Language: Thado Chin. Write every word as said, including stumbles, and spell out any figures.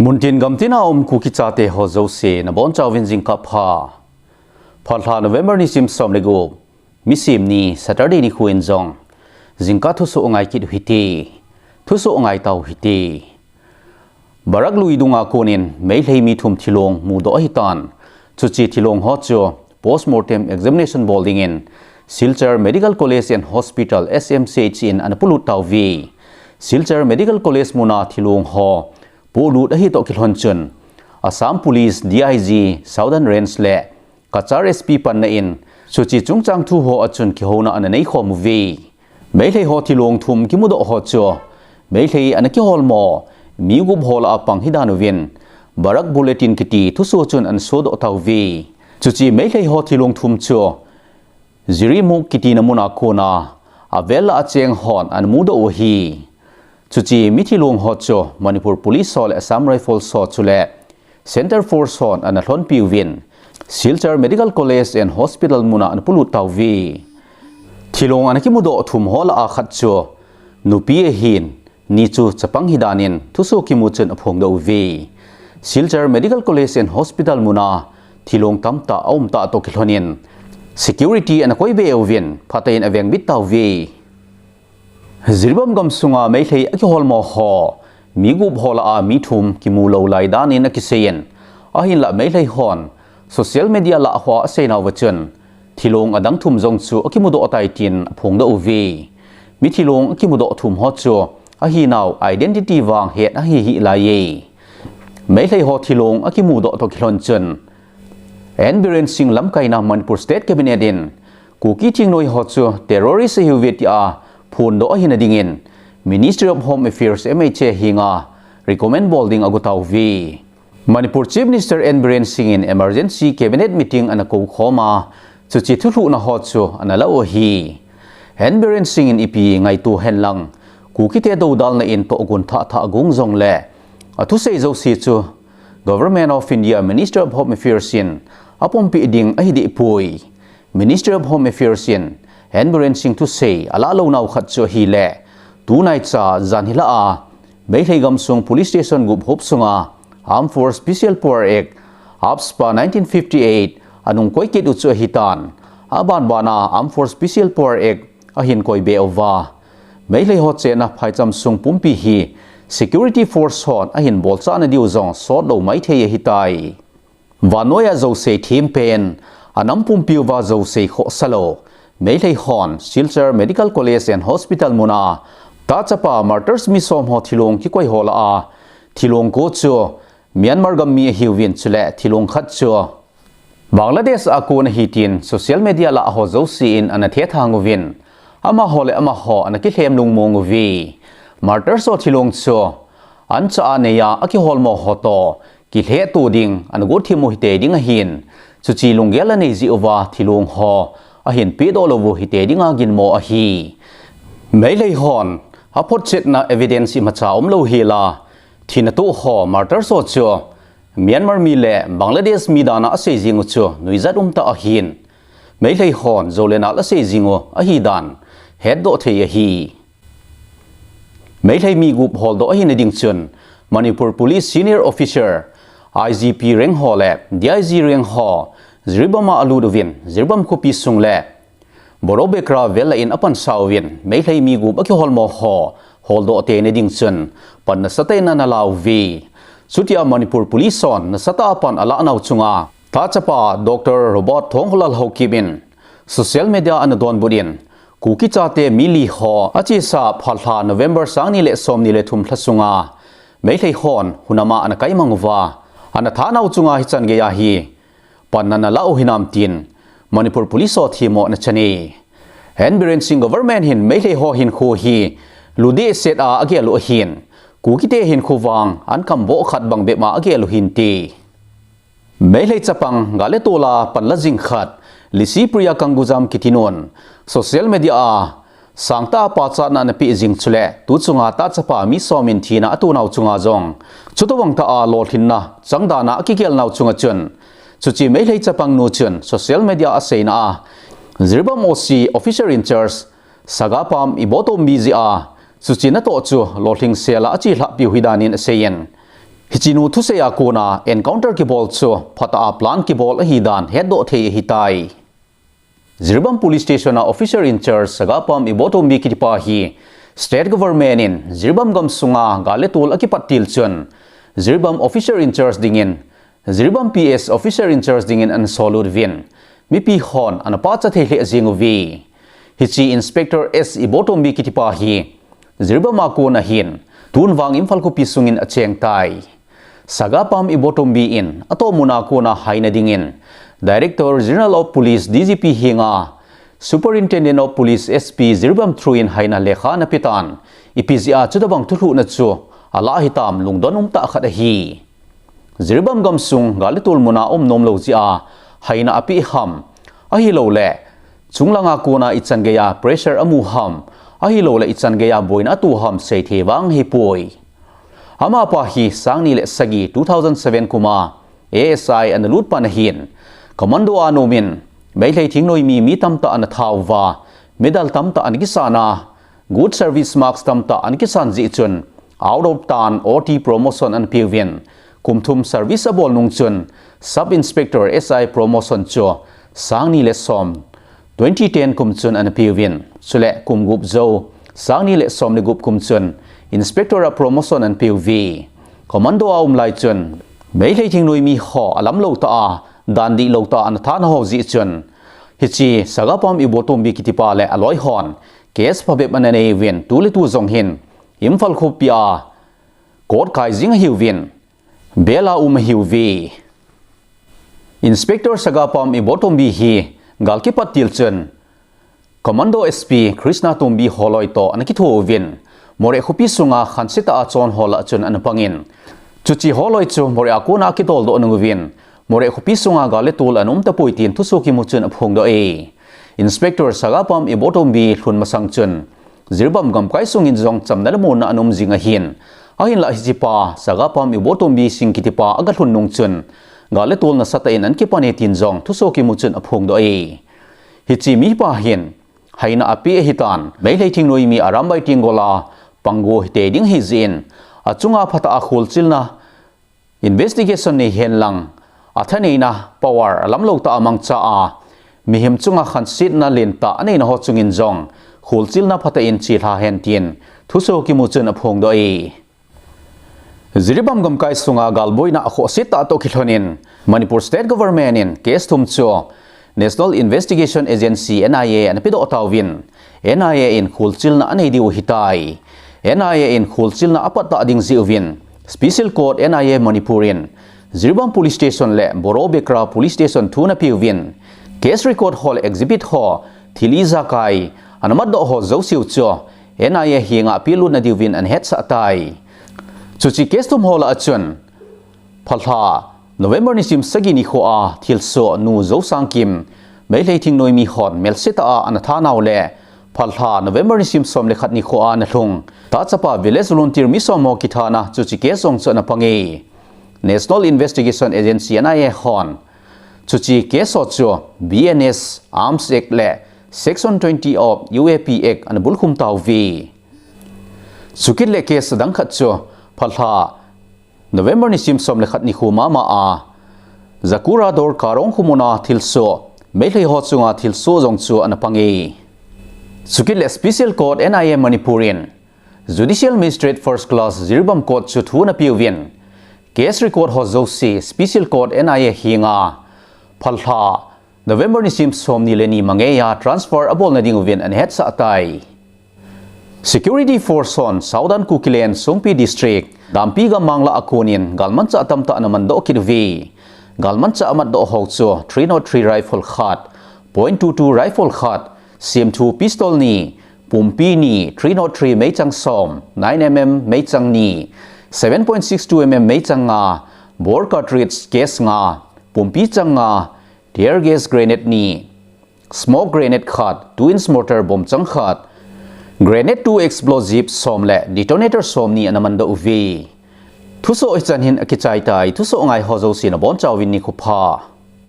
Muntin gamtina um Kuki chate ho jouse nabonchauvin jingkah pha. Phalha November nisim som le gup, nisim ni Saturday nikho in jong jingkah thusoh ngai kit u hite. Thusoh ngai tau hite. Barak lui dunga konin Meilhei mi thum thilong mudoh ahitan. Chuche thilong ho chu postmortem examination bol dingin Silchar Medical College and Hospital, S M C H, in ana polut tauve. Silchar Medical College muna thilong ho polut ahi toh kilhon chun Assam Police, D I G, Southern Range le Cachar S P panna in chuche chungchang thu ho a chun kihouna ana neikhom uve. Meilhei ho thilong thum kimudoh ho chu Meilhei ana kiholmo mi gup ho lah a pang hidan uvin Barak Bulletin kiti thusoh chun ana sodoh tauve. Chuche Meilhei ho thilong thum chu Jiribam kitina muna kona avel lah a cheng hon ana mudoh u ahi. Chuche mi thilong ho chu Manipur Police ho le Assam Rifles ho chule Centre Force hon ana lhonpi uvin Silchar Medical College and Hospital muna ana polut tauve. Thilong ana kimudoh thum ho lah a khat chu nupi ahin, ni chu chapang hidanin thusoh kimu chun aphongdoh uve. Silchar Medical College and Hospital muna thilong tamtah aumtah toh kilhonin security ana koibe uvin phatah in avengbit tauve. Jiribam gamsunga Meilhei akiholmo ho mi gup ho lah a mi thum kimu lou lai danin akiseiyin, ahinlah Meilhei hon social media lah hoa aseinauva chun thilong adang thum jong chu akimudoh tai tin aphongdoh uve. Mi thilong akimudoh thum ho chu ahinau identity vang het ahi hih laiye. Meilhei ho thilong akimudoh toh kilhon chun N Biren Singh lamkaina Manipur State Cabinet in Kuki thingnoi ho chu terrorist ahiuve tia phondoh ahina dingin Ministry of Home Affairs, M H A, henga recommend bol ding ago tauve. Manipur Chief Minister N Biren Singh in emergency cabinet meeting ana koukhom a, chuche thulhuhna ho chu ana la u ahi. N Biren Singh in ipi ngaito henlang, Kukite doudalna in tohgon thah thah agon jongle athusei jouse chu Government of India, Ministry of Home Affairs in apumpeh ding ahidehpoi. Ministry of Home Affairs in N Biren Singh thusei alah lounau khat chu ahile, tunaicha jan hilai a Meilhei gamsung police station gup hop sunga Armed Force Special Power Act, AFSPA, nineteen fifty-eight anung koi kit u chu ahitan. Abanbana Armed Force Special Power Act ahin koibe uva, Meilhei ho chenna phaicham sung pumpi hi security force hon ahin bolchahna diu jong sotlou maithei ahitai. Vannoiya jouse thempen, anam pumpiuva jouse khohsa lou Meilhei hon Silchar Medical College and Hospital muna tahchapa martyrs mi som ho thilong kikoi ho lah a thilong ko chu Myanmar gam mi ahiuvin, chule thilong khat chu Bangladesh a kon ahi tin social media lah ho jouse in ana thethang uvin, amaho le amaho ana kilhem lungmong uve. Martyrs ho thilong chu ancha a neiya akiholmo ho toh kilhehto ding ana guhthim u hite ding ahin, chuche lunggel anei jeh uva thilong ho ahin pedoh lou u hite dinga ginmo ahi. Meilhei hon aphotchetna evidence imacha umlou hela, thina toh ho martyrs ho chu Myanmar mi le Bangladesh mi dana asei jing u chu nuijat umtah ahin, Meilhei hon jou le nal asei jing u ahidan hetdoh thei ahi. Meilhei mi gup holdoh ahina ding chun Manipur Police Senior Officer, I G P rank ho le D I G rank ho Jiribam a alut uvin, Jiribam khopi sung le Borobekra vel lah in apansa uvin, Meilhei mi gup akiholmo ho holdoh teina ding chun pan nasatah in ana lauve. Chutia Manipur Police hon nasatah a pan alanau chunga tahchapa Doctor Robert Thongkholal Haokip in social media ana donbut in, Kuki chate mi li ho achesa phalha November sangni le somni le thum lha sunga Meilhei hon hunam a ana kaimang uva, ana thanau chunga hichan geiya hi pan ana la u hinam tin Manipur Police ho themmo ana chan e. N Biren Singh government hin Meilhei ho hinkho hi ludeh set a agel u ahin, Kukite hinkho vang ankam voh khat bang bep ma agel u hinte. Meilhei chapang gal le tol a pan la jing khat, Lisipriya Kangujam kiti nun, social media a sangtah a pachatna ana pe jing chule, tu chunga tahchapa mi som in thina atonau chunga jong chutobang tah a lolhinna changdan a akigelnau chunga chun, chuche Meilhei chapang nu chun social media a aseina a, Jiribam O C officer in charge Sagapam Ibotom mi jeh a, chuche natoh chu lolhing sel a achelhahpiu hidan in aseiyin, Hiche nu thusei a kona encounter kibol chu phatah a plan kibol ahi dan hetdoh thei ahitai. Jiribam Police Station a Officer in Charge Sagapam Ibotombi kitipa hi State Government in Jiribam gamsunga gal le tol akipat til chun Jiribam Officer in Charge dingin, Jiribam P S Officer in Charge dingin ana sol lut uvin, mipi hon ana pachat thei lheh jeng uve. Hiche Inspector S Ibotombi kitipa hi Jiribam a kona hin tun vang Imphal khopi sungin acheng tai. Sagapam Ibotombi in atohmun a kona haina dingin Director General of Police, D G P, henga Superintendent of Police, S P, Jiribam through in haina lekha ana petan, ipi jeh a chutabang thulhuhna chu alah hitam lungdon umtah khat ahi. Jiribam gamsung gal le tol muna um nomlou jeh a haina apeh ham, ahilouleh chunglanga kona ichan geiya pressure amu ham, ahilouleh ichan geiya boina ato ham seithei vang ahipoi. Amapa hi sangni le sagi, two thousand seven kuma A S I ana lut pan ahin, Commando a ana umin, Meitei thingnoimi mi tamtah ana thauva, medal tamtah ana kisan a, Good Service Marks tamtah ana kisan jeh chun, out of turn O T promotion ana peuvin, kum thum service abol nung chun, Sub Inspector S I promotion chu sangni le som, twenty ten kum chun ana peuvin, chule kum gup jou, sangni le som le gup kum chun Inspector a promotion ana peuve. Commando a um lai chun, Meitei thingnoimi ho alamlou tah a, dan dihlou tah a ana thana ho jeh chun, hiche Sagapam Ibotombi kitipa le aloi hon case phabep ana nei uvin, tu le tu jong hin Imphal khopi a court kai jing ahiuvin, bail a um ahiuve. Inspector Sagapam Ibotombi hi gal kipat til chun Commando S P Krishna Tombi holoi toh ana kitho uvin, Moreh khopi sunga khanse tah a chon ho lah chun ana pangin, chuche holoi chu Moreh a kona akitoldoh nung uvin, Moreh khopi sunga gal le tol ana um tapoi tin thusoh kimu chun aphongdoh e. Inspector Sagapam Ibotombi lhun masang chun, Jiribam gamkai sungin jong chamna le muonna ana um jing ahin. Ahinlah hichepa, Sagapam Ibotombi Singh kitipa aga lhun nung chun, gal le tol nasatah in ana kipan e tin jong thusoh kimu chun aphongdoh e. Hiche mipa hin haina apeh ahitan, Meitei thingnoimi Arambai Tenggol a panggo hite ding ahi jeh in, achunga phatah a kholchilna, investigation nei henlang, athaneina power alamlou tah a mangcha a, mihem chunga khansetna lentah aneina ho chungin jong kholchilna phatah in chelha hen tin thusoh kimu chun aphongdoh e. Jiribam gamkai sunga galboina akhohse tah toh kilhonin, Manipur State Government in case thum chu National Investigation Agency, N I A, ana pedoh tauvin, N I A in kholchilna anei diu ahitai. N I A in kholchilna apat tah ding jeh uvin, Special Court N I A Manipur in Jiribam Police Station le Borobekra Police Station thu ana peuvin, case record ho le exhibit ho, thil ijakai ana matdoh ho jouseu chu N I A henga apelutna diuvin ana hetsah tai. Chuche case thum ho lah a chun, phalha November nisim sagi nikho a thilsoh nu Jousangkim, Meitei thingnoimi hon melse tah a ana thanau le, phalha November nisim som le khat nikho a ana lhung, Tachapa Village Volunteer mi som ho kithana chuche case jong chu ana pange. National Investigation Agency, N I A hon chuche case ho chu B N S Arms Act le Section twenty of U A P Act ana bulkhum tauve. Chukit le case adang khat chu phalha November nisim som le khat nikho mama a Jakura Dor Karong khomuna thilsoh, Meitei ho chunga thilsoh jong chu ana pange. Chukit le Special Court N I A Manipur in Judicial Magistrate First Class Jiribam Court chu thu ana peuvin, case record ho jouse Special Court N I A henga phalha November nisim somni le ni mangeiya transfer abolna dinguvin ana hetsah tai. Security Force hon Southern Kukiland, Songpi District, Dampi gammang lah a konin galmanchah tamtah ana mandoh kit uve. Galmanchah amatdoh ho chu three nought three rifle khat, point two two rifle khat, siemthu pistol ni, pumpi ni, three nought three meichang som, nine M M meichang ni, seven point six two M M meichang nga, bore cartridge case nga, pumpi chang nga, tear gas grenade ni, smoke grenade khat, two inch mortar bomb chang khat, grenade two explosive som le detonator somni ana mandoh uve. Thusoh hichan hin akichai tai, thusoh ngai ho jousen abonchauvin nikho pha.